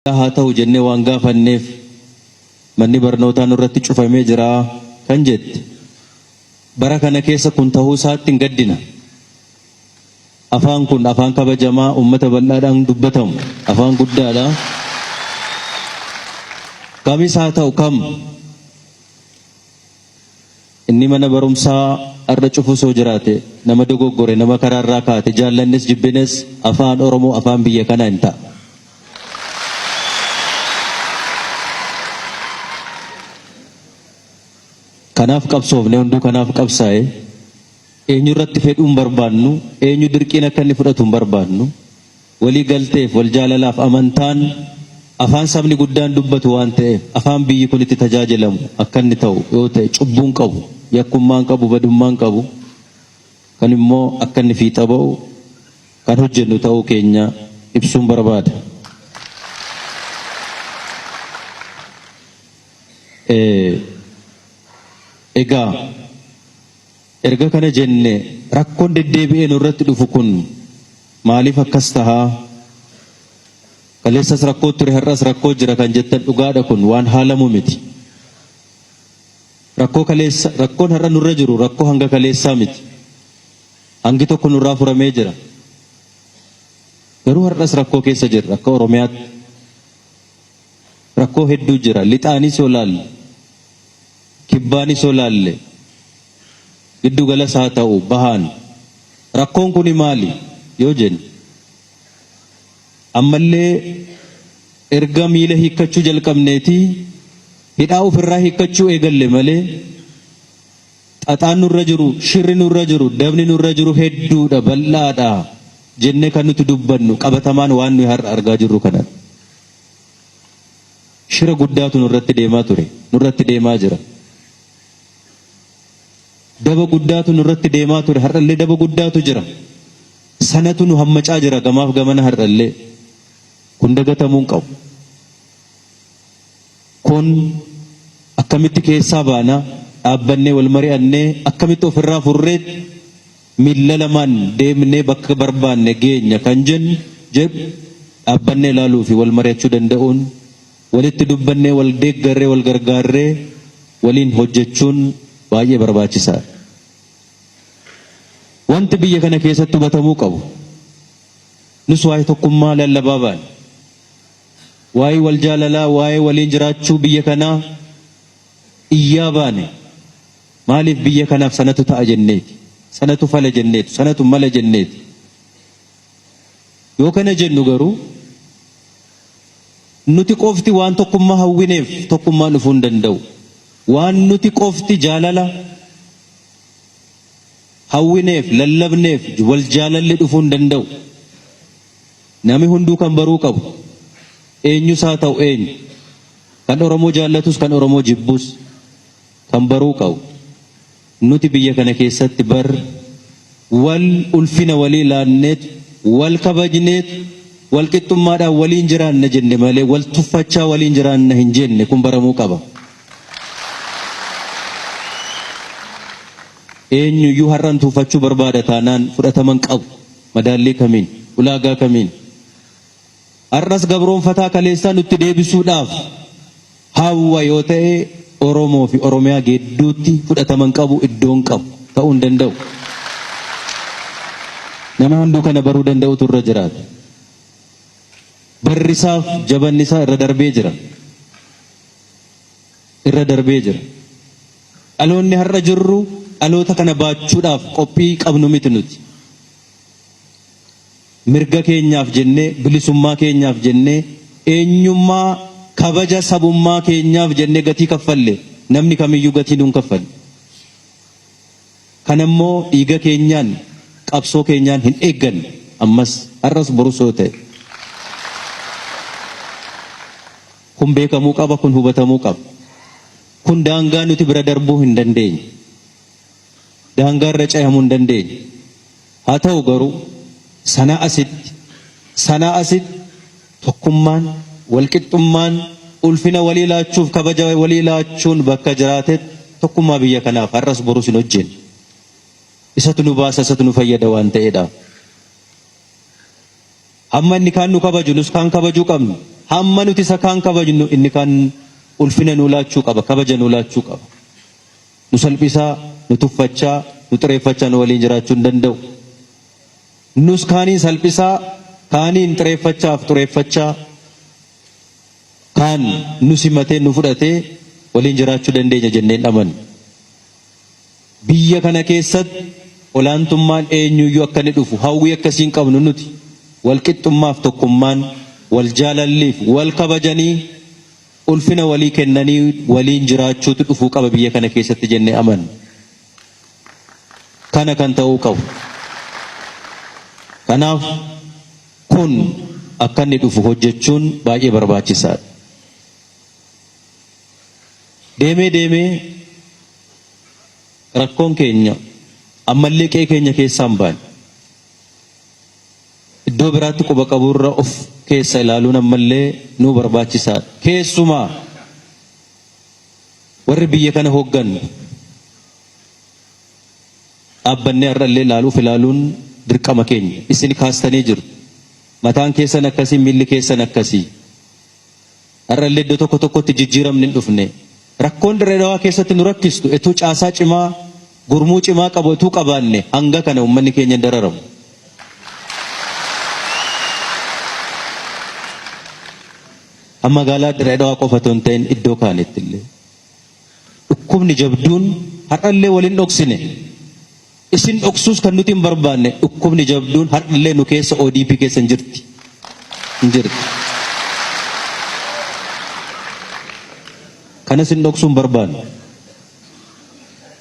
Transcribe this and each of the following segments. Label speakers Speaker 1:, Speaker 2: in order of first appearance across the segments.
Speaker 1: Haa ta'u jennee waan gaafanneef manni barnootaa nurratti cufamee jira kan jette. Bara kana keessa kun tahuu isaatti hin gaddina. Afaan kun afaan kabajamaa uummata bal'aadhaan dubbatamu afaan guddaadha. Kamis haa ta'u kam inni mana barumsaa har'a cufus yoo jiraate nama dogoggore nama karaarraa kaate jaallannes jibbines afaan Oromoo afaan biyya kanaa hin ta'a. Kanaaf qabsoofne hunduu kanaaf qabsaa'e eenyu irratti fedhuu hin barbaannu eenyu dirqiin akka inni fudhatu hin barbaannu walii galteef wal jaalalaaf amantaan afaan sabni guddaan dubbatu waan ta'eef afaan biyyi kun itti tajaajilamu akka inni ta'u yoo ta'e cubbuun qabu yakkummaan qabu badummaan qabu kan immoo akka inni fiixa ba'u kan hojjennu ta'uu keenya ibsuun barbaada. Egaa erga kana jenne rakkoon deddeebi'ee nurratti dhufu kun maaliif akkas tahaa? Kaleessas rakkoo ture har'as rakkoo jira kan jettan dhugaadha kun waan haalamu miti. Rakkoo kaleessa rakkoon har'a nurra jiru rakkoo hanga kaleessaa miti. Hangi tokko nurraa furamee jira. Garuu har'as rakkoo keessa jirra akka Oromiyaatti. Rakkoo hedduu jira. Lixaanis yoo laalle, kibbaanis yoo laalle, giddu galas haa ta'u bahaan. Rakkoon kuni maali yoo jenne ammallee erga miila hiikkachuu jalqabneetii hidhaa ofirraa hiikkachuu eegalle malee xaxaan nurra jiru, shirri nurra jiru, dabni nurra jiru hedduudha, bal'aadha jennee kan nuti dubbannu qabatamaan waan nuyi har'a argaa jirru kanadha. Shira guddaatu nurratti deemaa ture, nurratti deemaa jira. Daba guddaatu nurratti deemaa ture, har'allee daba guddaatu jira. Sanatu nu hammacaa jira gamaaf gamana har'allee. Kun dagatamuu hin qabu. Kun akkamitti keessaa baana dhaabbannee wal mari'annee akkamitti ofirraa furreet miilla lamaan deemnee bakka barbaanne geenya kan jennu jedhu dhaabbannee ilaaluu fi wal mari'achuu danda'uun walitti dubbannee wal deeggarree wal gargaarree waliin hojjechuun baay'ee barbaachisaadha. Wanti biyya kana keessatti hubatamuu qabu nus waa'ee tokkummaa lallabaa baane. Waa'ee wal jaalalaa, waa'ee waliin jiraachuu biyya kanaa iyyaa baane. Maaliif biyya kanaaf sanatu ta'a jenneeti. Sanatu fala jenneetu, sanatu mala jenneeti. Yoo kana jennu garuu nuti qofti waan tokkummaa hawwineef tokkummaan dhufuu hin danda'u. Waan nuti qofti jaalala hawwineef, lallabneef wal jaalalli dhufuu hin danda'u. Nami hunduu kan baruu qabu eenyus haa ta'u eenyu kan Oromoo jaallatus kan Oromoo jibbus kan baruu qabu nuti biyya kana keessatti bar wal ulfina walii laanneetu wal kabajneetu wal qixxummaadhaan waliin jiraanna jenne malee wal tuffachaa waliin jiraanna hin jenne kun baramuu qaba. Eenyuyyuu har'an tuuffachuu barbaada taanaan fudhatama hin qabu. Madaallii kamiin? Ulaagaa kamiin? Har'as gabroonfataa kaleessaa nutti deebisuudhaaf hawwa yoo ta'e Oromoo fi Oromiyaa gidduutti fudhatama hin qabu, iddoo hin qabu, ta'uu hin danda'u. Nama hunduu kana baruu danda'utu irra jiraata. Barri isaaf jabanni isaa irra darbee jira. Irra darbee jira. Dhaloonni har'a jirru dhaloota kana baachuudhaaf qophii qabnu miti nuti. Mirga keenyaaf jennee, bilisummaa keenyaaf jennee, eenyummaa kabaja sabummaa keenyaaf jennee gatii kaffalle namni kamiyyuu gatii nuun kaffalle. Kana immoo dhiiga keenyaan qabsoo keenyaan hin eegganne ammas har'as borus yoo ta'e. Kun beekamuu qaba, kun hubatamuu qaba. Kun daangaa nuti bira darbuu hin dandeenye. Daangaa irra cehamuu hin dandeenye. Haa ta'u garuu sanaa asitti sanaa asitti tokkummaan, walqixxummaan, ulfina walii laachuuf kabaja walii laachuun bakka jiraatetti tokkummaa biyya kanaaf har'as borus hin hojjenne. Isatu nu baasa, isatu nu fayyada waan ta'eedhaaf. Hamma inni kaan nu kabaju nus kaan kabajuu qabna. Hamma nuti isa kaan kabajnu inni kaan ulfina nuu laachuu qaba, kabaja nuu laachuu qaba. Nu salphisaa, nu tuffachaa, nu xireeffachaa nu waliin jiraachuu hin danda'u. Nus kaaniin salphisaa, kaaniin xireeffachaaf xureeffachaa, kaan nu simatee nu fudhatee waliin jiraachuu dandeenya jennee hin amannu. Biyya kana keessatti olaantummaan eenyuyyuu akka inni dhufu hawwii akkasii hin qabnu nuti. Wal qixxummaaf tokkummaan, wal jaalalliif wal kabajanii ulfina walii kennanii waliin jiraachuutu dhufuu qaba biyya kana keessatti jennee amanna. Kana kan ta'uu qabu. Kanaaf kun akka inni dhufu hojjechuun baay'ee barbaachisaadha. Deemee deemee rakkoon keenya ammallee qe'ee keenya keessaa hin baane. Iddoo biraatti quba qabuurra of keessa ilaaluun ammallee nuu barbaachisaadha. Keessumaa warri biyya kana hooggannu dhaabbannee har'allee ilaaluuf ilaaluun dirqama keenya. Isin kaastanii jirtu. Mataan keessan akkasii, miilli keessan akkasii. Har'allee iddoo tokko tokkotti jijjiiramni hin dhufne. Rakkoon Dirree Dhawaa keessatti nu rakkistu etuu caasaa cimaa, gurmuu cimaa qabu etuu qabaanne hanga kana uummanni keenya hin dararamu. Kan magaalaa Dirree Dhawaa qofa otoo hin ta'in iddoo kaanitti illee. Dhukkubni jabduun har'allee wal hin dhoksine. Isin dhoksuus kan nuti hin barbaanne dhukkubni jabduun har'allee nu keessa ODP keessa hin jirti. Hin jirti. Kanas hin dhoksuu hin barbaannu.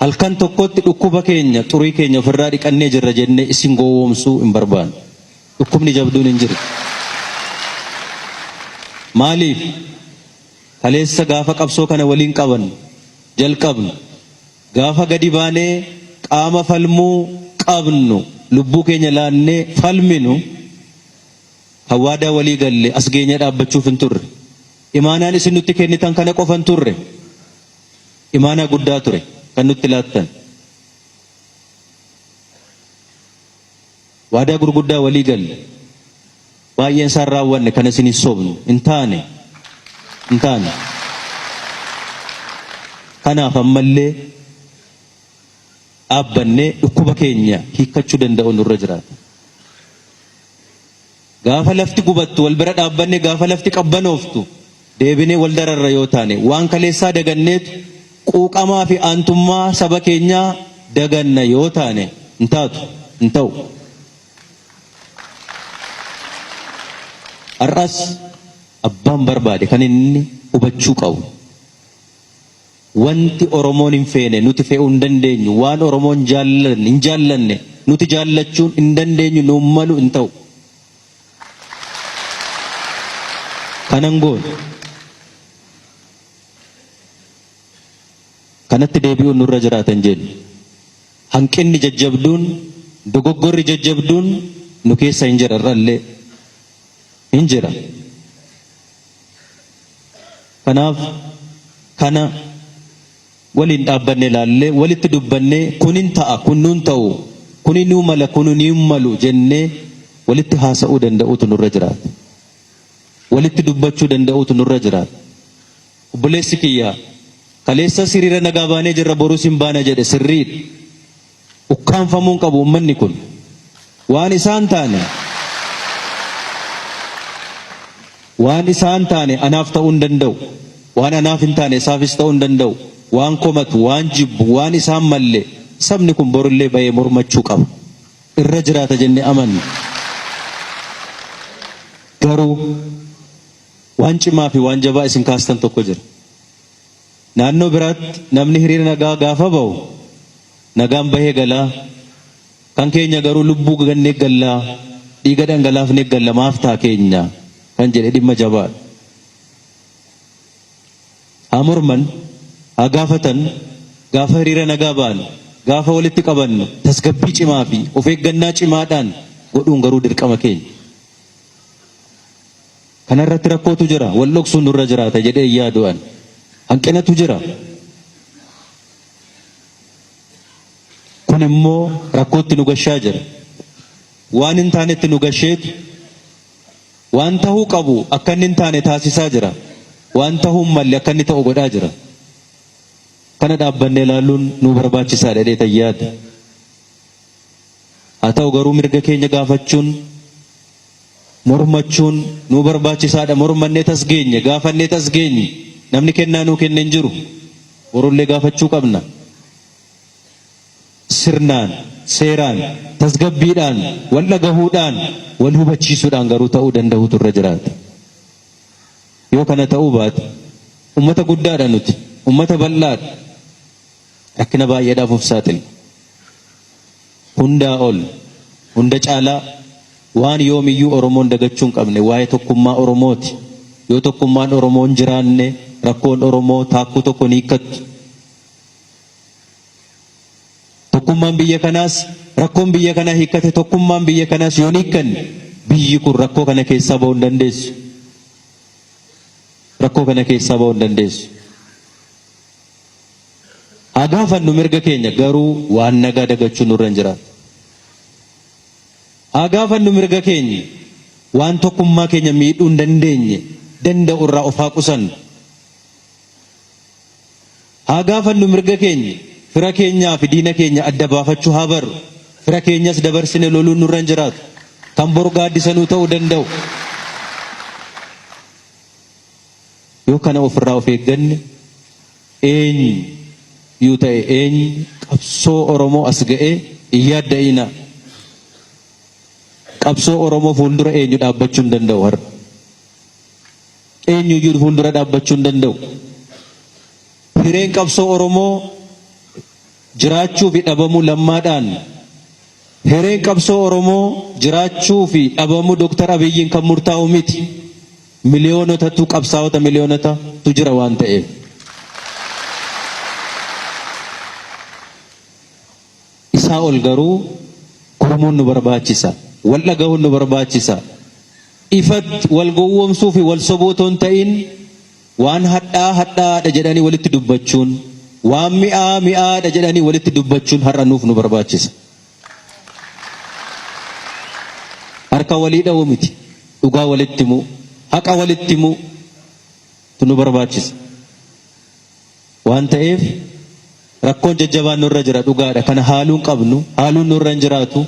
Speaker 1: Halkan tokkotti dhukkuba keenya xurii keenya ofirraa dhiqannee jirra jennee isin gowwoomsuu hin barbaannu. Dhukkubni jabduun hin jirti. Maaliif? Kaleessa gaafa qabsoo kana waliin qabannu, jalqabnu, gaafa gadi baanee qaama falmuu qabnu lubbuu keenya laannee falminu kan waadaa walii galle as geenyee dhaabbachuuf hin turre. Imaanaan isin nutti kennitan kana qofa hin turre. Imaanaa guddaa ture kan nutti laattan. Waadaa gurguddaa walii galle. Baay'een isaan raawwanne kana isin hin sobnu. Hin taane. Hin taane. Kanaaf ammallee dhaabbannee dhukkuba keenya hiikkachuu danda'u nurra jiraata. Gaafa lafti gubattu wal bira dhaabbannee gaafa lafti qabbanooftu deebinee wal dararra yoo taane waan kaleessaa daganneetu quuqamaa fi aantummaa saba keenyaa daganna yoo taane hin taatu, hin ta'u. Har'as abbaan barbaade kan inni hubachuu qabu wanti Oromoon hin feene nuti fe'uu hin dandeenyu, waan Oromoon hin jaallanne nuti jaallachuun hin dandeenyu, nuun malu, hin ta'u. Kanan goonu. Kanatti deebi'uun nurra jiraata hin jennu. Hanqinni jajjabduun, dogoggorri jajjabduun nu keessa hin jira har'allee. Hin jira. Kanaaf kana waliin dhaabbanne ilaallee walitti dubbannee kun hin ta'a kun nuun ta'u kuni nuu mala kun hin malu jennee walitti haasa'uu danda'uutu nurra jiraata. Walitti dubbachuu danda'uutu nurra jiraata. Obboleessi kiyya kaleessas hiriira nagaa baanee jirra borus hin baana jedhe sirriidha. Ukkaamfamuu hin qabu uummanni kun. Waan isaan taane waan isaan taane anaaf ta'uu hin danda'u. Waan anaaf hin taane isaafis ta'uu hin danda'u. Waan komatu, waan jibbu, waan isaan malle sabni kun borullee bahee mormachuu qaba. Irra jiraata jennee amanna. Garuu waan cimaa fi waan jabaa isin kaastan tokko jira. Naannoo biraatti namni hiriira nagaa gaafa bahu nagaan bahee galaa. Kan keenya garuu lubbuu gannee gallaa, dhiiga dhangalaafnee galla maaf ta'a keenya kan jedhe dhimma jabaadha. Haa morman, haa gaafatan, gaafa hiriira nagaa ba'an, gaafa walitti qabannu tasgabbii cimaa fi of eeggannaa cimaadhaan godhuun garuu dirqama keenya. Kana irratti rakkootu jira, wal dhoksuun nurra jiraata jedhee hin yaadu ani. Hanqinatu jira. Kun immoo rakkootti nu gashaa jira. Waan hin taanetti nu gasheetu Waan tahuu qabu akka inni hin taane taasisaa jira. Waan tahuu hin malle akka inni ta'u godhaa jira. Kana dhaabbannee ilaaluun nuu barbaachisaadha jedheetan yaada. Haa ta'u garuu mirga keenya gaafachuun, mormachuun nuu barbaachisaadha. Mormannee tas geenye, gaafannee tas geenye. Namni kennaa nuu kenne hin jiru. Borullee gaafachuu qabna. Sirnaan, seeraan, tasgabbiidhaan, wal dhagahuudhaan, wal hubachiisuudhaan garuu ta'uu dandahuutu irra jiraata. Yoo kana ta'uu baate, ummata guddaadha nuti, ummata bal'aadha. Rakkina baay'eedhaaf of saaxilla. Hundaa ol, hunda caalaa waan yoomiyyuu Oromoon dagachuu hin qabne waa'ee tokkummaa Oromooti. Yoo tokkummaan Oromoo hin jiraanne rakkoon Oromoo taakkuu tokko hin hiikkattu. Tokkummaan biyya kanaas rakkoon biyya kanaa hiikkate tokkummaan biyya kanaas yoo hin hiikkanne biyyi kun rakkoo kana keessaa ba'uu hin dandeessu. Rakkoo kana keessaa ba'uu hin dandeessu. Haa gaafannu mirga keenya garuu waan nagaa dagachuun nurra hin jiraatu. Haa gaafannu mirga keenya waan tokkummaa keenya miidhuu hin dandeenye danda'u irraa of haa qusannu. Haa gaafannu mirga keenya fira keenyaa fi diina keenya adda baafachuu haa barru. Fira keenyas dabarsine loluun nurra hin jiraatu. Kan bor gaaddisa nuu ta'uu danda'u. Yoo kana ofirraa of eegganne eenyu yuu ta'e eenyu qabsoo Oromoo as ga'ee hin yaadda'inaa. Qabsoo Oromoo fuuldura eenyu dhaabbachuu hin danda'u har'a. Eenyu iyyuu fuuldura dhaabbachuu hin danda'u. Hireen qabsoo Oromoo jiraachuu fi dhabamuu Lammaadhaan, hireen qabsoo Oromoo jiraachuu fi dhabamuu Dr. Abiyyiin kan murtaa'u miti. Miliyoonotatu qabsaa'ota miliyoonota tu jira waan ta'eef. Isaa ol garuu gurmuun nu barbaachisa. Wal dhagahuun nu barbaachisa. Ifatti wal gowwoomsuu fi wal sobuu otoo hin ta'in waan hadhaa hadhaadha jedhanii walitti dubbachuun, waan mi'aa mi'aadha jedhanii walitti dubbachuun har'a nuuf nu barbaachisa. Harka walii dha'uu miti, dhugaa walitti himuu, haqa walitti himuu tu nu barbaachisa. Waan ta'eef rakkoon jajjabaan nurra jira dhugaadha. Kana haaluu hin qabnu, haaluun nurra hin jiraatu.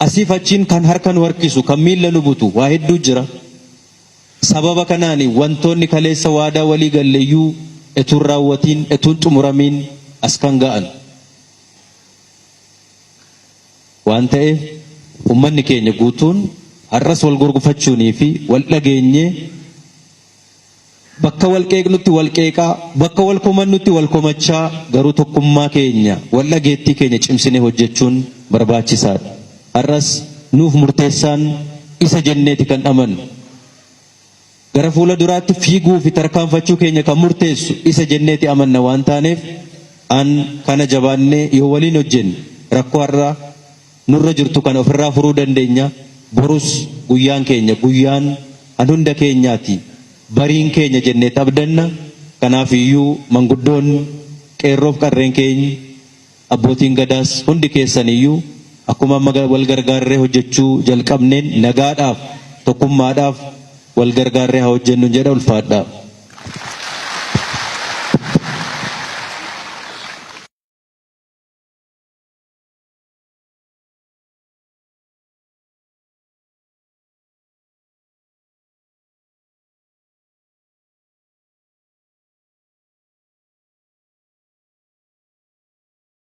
Speaker 1: Asiif achiin kan harka nu harkisu, kan miilla nu butu waa hedduu jira. Sababa kanaan wantoonni kaleessa waadaa walii galleyyuu etuun raawwatiin, etuun xumuramiin as kan ga'an. Waan ta'eef ummanni keenya guutuun har'as wal gurgufachuunii fi wal dhageenyee bakka wal qeeqnutti wal qeeqaa, bakka wal komannutti wal komachaa garuu tokkummaa keenya, wal dhageettii keenya cimsinee hojjechuun barbaachisaadha. Har'as nuuf murteessaan isa jenneeti kan amannu. Gara fuula duraatti fiiguu fi tarkaanfachuu keenya kan murteessu isa jenneeti amanna waan taaneef an kana jabaannee yoo waliin hojjenne rakkoo har'a nurra jirtu kana ofirraa furuu dandeenya. Borus guyyaan keenya guyyaan an hunda keenyaati. Bariin keenya jenneet abdanna. Kanaaf iyyuu manguddoonni, qeerroof qarreen keenya, abbootiin Gadaas hundi keessan iyyuu akkuma amma wal gargaarree hojjechuu jalqabneen nagaadhaaf, tokkummaadhaaf wal gargaarree haa hojjennun jedha. Ulfaadhaa.